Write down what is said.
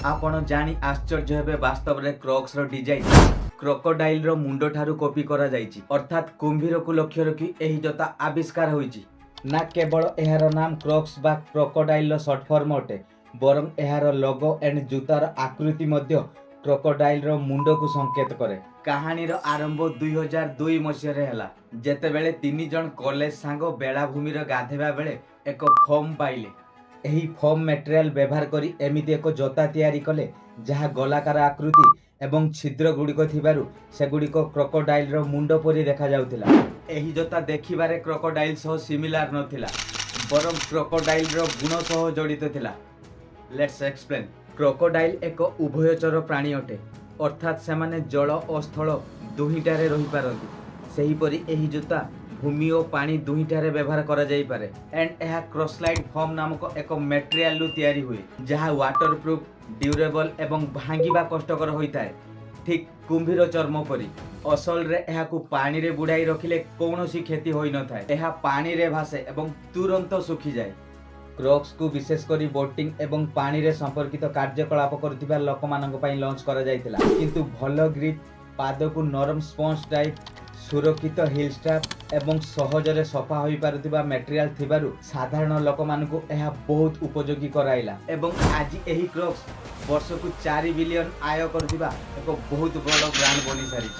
ଆପଣ ଜାଣି ଆଶ୍ଚର୍ଯ୍ୟ ହେବେ, ବାସ୍ତବରେ କ୍ରକ୍ସର ଡିଜାଇନ କ୍ରୋକୋଡାଇଲର ମୁଣ୍ଡଠାରୁ କପି କରାଯାଇଛି। ଅର୍ଥାତ୍ କୁମ୍ଭୀରକୁ ଲକ୍ଷ୍ୟ ରଖି ଏହି ଜୋତା ଆବିଷ୍କାର ହୋଇଛି। ନା କେବଳ ଏହାର ନାମ କ୍ରକ୍ସ ବା କ୍ରୋକୋଡାଇଲର ସର୍ଟ ଫର୍ମ ଅଟେ, ବରଂ ଏହାର ଲୋଗୋ ଆଣ୍ଡ ଜୁତାର ଆକୃତି ମଧ୍ୟ କ୍ରୋକୋଡାଇଲର ମୁଣ୍ଡକୁ ସଂକେତ କରେ। କାହାଣୀର ଆରମ୍ଭ 2002 ମସିହାରେ ହେଲା, ଯେତେବେଳେ ତିନି ଜଣ କଲେଜ ସାଙ୍ଗ ବେଳାଭୂମିରେ ଗାଧୋଇବା ବେଳେ ଏକ ଫୋମ୍ ପାଇଲେ। ଏହି ଫୋମ୍ ମେଟେରିଆଲ ବ୍ୟବହାର କରି ଏମିତି ଏକ ଜୋତା ତିଆରି କଲେ, ଯାହା ଗୋଲାକାର ଆକୃତି ଏବଂ ଛିଦ୍ର ଗୁଡ଼ିକ ଥିବାରୁ ସେଗୁଡ଼ିକ କ୍ରୋକୋଡାଇଲର ମୁଣ୍ଡ ପରି ଦେଖାଯାଉଥିଲା। ଏହି ଜୋତା ଦେଖିବାରେ କ୍ରୋକୋଡାଇଲ ସହ ସିମିଲାର ନଥିଲା, ବରଂ କ୍ରୋକୋଡାଇଲର ଗୁଣ ସହ ଜଡ଼ିତ ଥିଲା। Let's explain. Crocodile ଏକ ଉଭୟଚର ପ୍ରାଣୀ ଅଟେ, ଅର୍ଥାତ୍ ସେମାନେ ଜଳ ଓ ସ୍ଥଳ ଦୁହିଁଠାରେ ରହିପାରନ୍ତି। ସେହିପରି ଏହି ଜୋତା ଭୂମି ଓ ପାଣି ଦୁହିଁଠାରେ ବ୍ୟବହାର କରାଯାଇପାରେ। ଆଣ୍ଡ ଏହା କ୍ରସଲାଇଡ୍ ଫୋମ୍ ନାମକ ଏକ ମେଟେରିଆଲରୁ ତିଆରି ହୁଏ, ଯାହା ୱାଟରପ୍ରୁଫ୍, ଡ୍ୟୁରେବଲ୍ ଏବଂ ଭାଙ୍ଗିବା କଷ୍ଟକର ହୋଇଥାଏ, ଠିକ୍ କୁମ୍ଭୀର ଚର୍ମ ପରି। ଅସଲରେ ଏହାକୁ ପାଣିରେ ବୁଡ଼ାଇ ରଖିଲେ କୌଣସି କ୍ଷତି ହୋଇନଥାଏ। ଏହା ପାଣିରେ ଭାସେ ଏବଂ ତୁରନ୍ତ ଶୁଖିଯାଏ। କ୍ରକ୍ସକୁ ବିଶେଷ କରି ବୋଟିଂ ଏବଂ ପାଣିରେ ସମ୍ପର୍କିତ କାର୍ଯ୍ୟକଳାପ କରୁଥିବା ଲୋକମାନଙ୍କ ପାଇଁ ଲଞ୍ଚ କରାଯାଇଥିଲା। କିନ୍ତୁ ଭଲ ଗ୍ରିପ୍, ପାଦକୁ ନରମ ସ୍ପଞ୍ଜ ଟାଇପ୍, ସୁରକ୍ଷିତ ହିଲ୍ ଷ୍ଟ୍ରାପ୍ ଏବଂ ସହଜରେ ସଫା ହୋଇପାରୁଥିବା ମେଟେରିଆଲ ଥିବାରୁ ସାଧାରଣ ଲୋକମାନଙ୍କୁ ଏହା ବହୁତ ଉପଯୋଗୀ କରାଇଲା। ଏବଂ ଆଜି ଏହି କ୍ରକ୍ସ ବର୍ଷକୁ 4 ବିଲିୟନ ଆୟ କରୁଥିବା ଏକ ବହୁତ ବଡ଼ ବ୍ରାଣ୍ଡ ବନିସାରିଛି।